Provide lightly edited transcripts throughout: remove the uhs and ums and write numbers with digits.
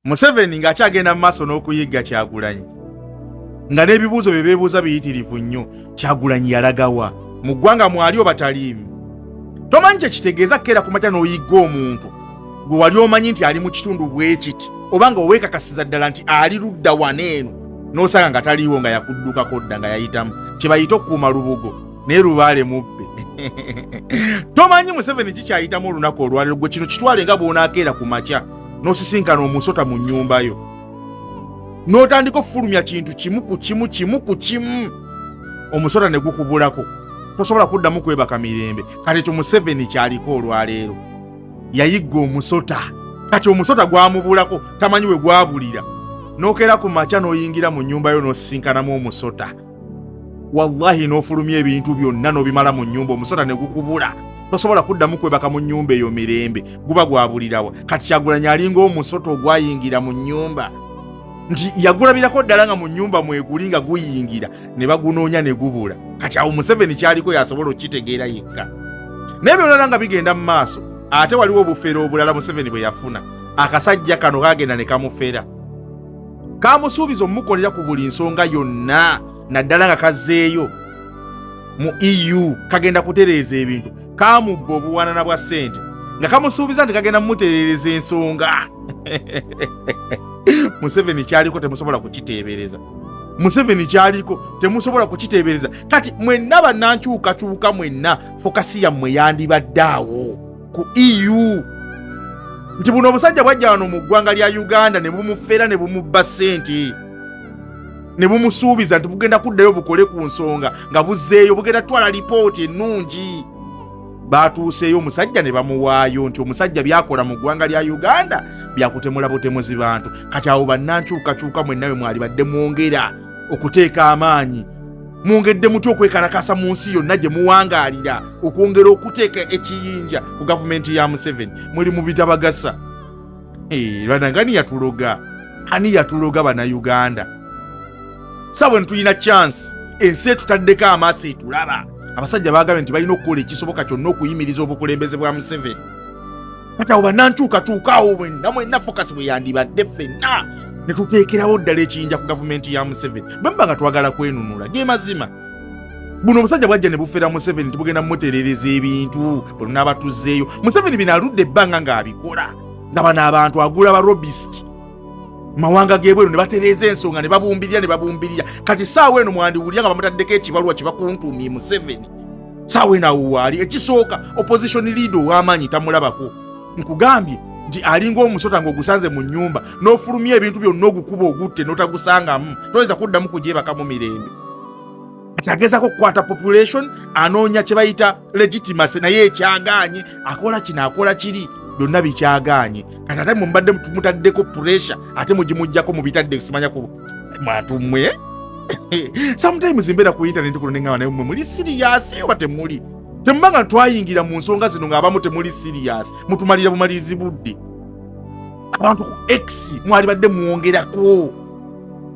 Museveni ng'akyagenda mu maaso n'okuyigga Kyagulanyi, nga n'ebibuuzo bye beebuuza biyitirivu nnyo. Kyagulanyi yalagawa mu ggwanga mwali oba taliimu? Tomanyi kye kitegeeza kukeera ku makya n'oyigga omuntu gwe wali omanyi nti ali mu kitundu bwe kiti, oba nga oweekakasiza ddala nti ali ludda wano eno, n'osanga nga taliiwo, nga yakuddukako dda, nga yayitamu kye bayita okukuuma lubugo, naye lubaale mubbe. Tomanyi Museveni kikyayitamu olunaku olwaliro. Gwe kino kitwale nga bw'onaakeera ku makya n'osisinkana omusota mu nnyumba yo, n'otandika okufulumya kintu kimu ku kimu, kimu ku kimu, omusota ne gukubulako, tosobola kuddamu kwebaka mirembe. Kati ekyo Museveni kyaliko olwaleero. Yayigga omusota, kati omusota gwamubulako, tamanyi we gwabulira. N'okeera ku makya n'oyingira mu nnyumba yo n'osisinkanamu omusota, wallahi n'ofulumya ebintu byonna n'obimala mu nnyumba, omusota ne gukubula, tosobola kuddamu kwebaka mu nnyumba eyo mirembe, guba gwabulirawa? Kati Kyagulanyi alinga omusota ogwayingira mu nnyumba, nti yagulabirako ddala nga mu nnyumba mweguli, nga guyingira ne bagunoonya ne gubula. Kati awo Museveni kyaliko yasobola okukitegeera yekka. Naye byonna nga bigenda mu maaso, ate waliwo obufere obulala Museveni bwe yafuna. Akasajja kano kagenda ne kamufera, kamusuubiza omukolera ku buli nsonga yonna, naddala nga kazzeeyo mu EU kagenda kutereeza ebintu. Kamubba obuwanana bwa ssente nga kamusuubiza nti kagenda mumutereereza ensonga. Museveni kyaliko temusobola kukiteebereza. Museveni kyaliko temusobola kukiteebereza. Kati mwenna bannankyukakyuka, mwenna focus yammwe yandibadde awo ku EU, nti buno obusajja bwajja wano mu ggwanga lya Uganda ne bumufera ne bumubba ssente ne bumusuubiza nti bugenda kuddayo bukole ku nsonga, nga buzzeeyo bugenda tutwala lipooti ennungi. Batuuseeyo, omusajja ne bamuwaayo nti omusajja byakola mu ggwanga lya Uganda byakutemula butemuzi bantu. Kati awo bannankyukakyuka mwenna we mwali badde mwongera okuteeka amaanyi. Mwongedde mutya okwekalakasa mu nsi yonna gye muwangaalira okwongera okuteeka ekiyinja ku gavumenti ya Museveni? Muli mu bitabagasa. Banange, ani yatuloga? Ani yatuloga Bannayuganda? Sawe ntulina chance, ensi etutaddeko amaaso, etulaba. Abasajja bagambye nti balina okukola ekisoboka kyonna okuyimiriza obukulembeze bwa Museveni. Kati awo bannankyukakyuka, awo mwenna mwenna focus bwe yandibadde, ffenna ne tuteekerawo ddala ekiyinja ku gavumenti ya Museveni, bwe muba nga twagala kwenunula. Ge mazima, buno obusajja bwajja ne bufera Museveni, tibugenda mumutereereza ebintu bwe lunaaba tuzzeeyo. Museveni bino aludde ebbanga ng'abikola, nga bano abantu agula ba lobbyist mawanga g'ebweru ne batereeza ensonga, ne babumbirira ne babumbirira. Kati saawa eno mwandiwulira nga bamutaddeko ekibaluwa kibakuntumye Museveni. Saawa eno awo waali ekisooka, opposition leader ow'amaanyi tamulabako. Nkugambye nti alinga omusota ng'ogusanze mu nnyumba, n'ofulumya ebintu byonna, ogukuba ogutte, n'otagusangamu, toyinza kuddamu kugyebaka mu mirembe. Kati agezaako okukwata population, anoonya kye bayita legitimacy, naye ekyagaanye. Akola kino, akola kiri, byonna bikyagaanye. Kati ate mwe mubadde mutaddeko pressure, ate mugimugjako, mubitadde simanya ku mwantu mmwe. Sometimes mbeera ku internet kuno neŋŋamba, naye mmwe muli serious oba temuli? Temuba nga twayingira mu nsonga zino ng'abamu temuli serious, mutumalira bumalirizi budde. Abantu ku X mwali badde mwongerako,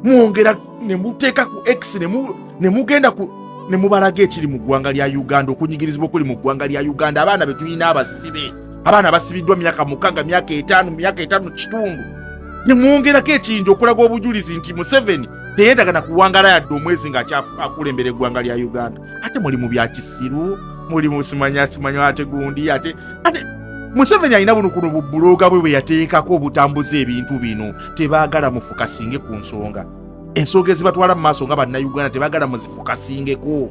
mwongera ne muteeka ku X, ne mugenda ku ne mubalaga ekiri mu ggwanga lya Uganda, okunyigirizibwa okuli mu ggwanga lya Uganda, abaana be tulina abasibe, abaana basibiddwa myaka 6, myaka 5, myaka 5 kitundu, ne mwongerako ekiyinja okulaga obujulizi nti Museveni teyeetagana kuwangala yadde omwezi ng'akulembera eggwanga lya Uganda. Ate muli mu byakisiru, muli mu simanya simanya, ate gundi, ate Museveni alina buno kuno bubuloga bwe bwe yateekako obutambuza ebintu bino. Tebaagala mufocusinge ku nsonga, ensonga ezibatwala mu maaso nga Bannayuganda, tebaagala muzifocusingeko.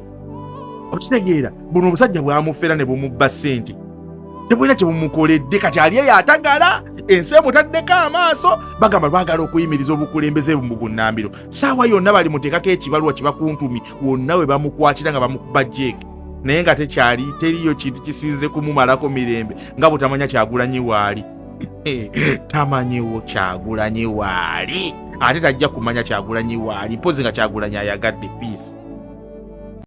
Okitegeera? Buno obusajja bwamufera ne bumubba ssente, tebulina kyebumukoledde. Kati ali eyo atagala, ensi emutaddeko amaaso, bagamba baagala okuyimiriza obukulembeze mu bunnambiro. Saawa yonna bali muteekako ekibaluwa kibakuntumi wonna we bamukwatira nga bamukuba jeeke, naye nga tekyali teriyo kintu kisinze kumumalako mirembe nga butamanya Kyagulanyi waali. Tamanyiwo Kyagulanyi waali, ate tajja kumanya Kyagulanyi waali mpozi nga Kyagulanyi ayagadde. Peace.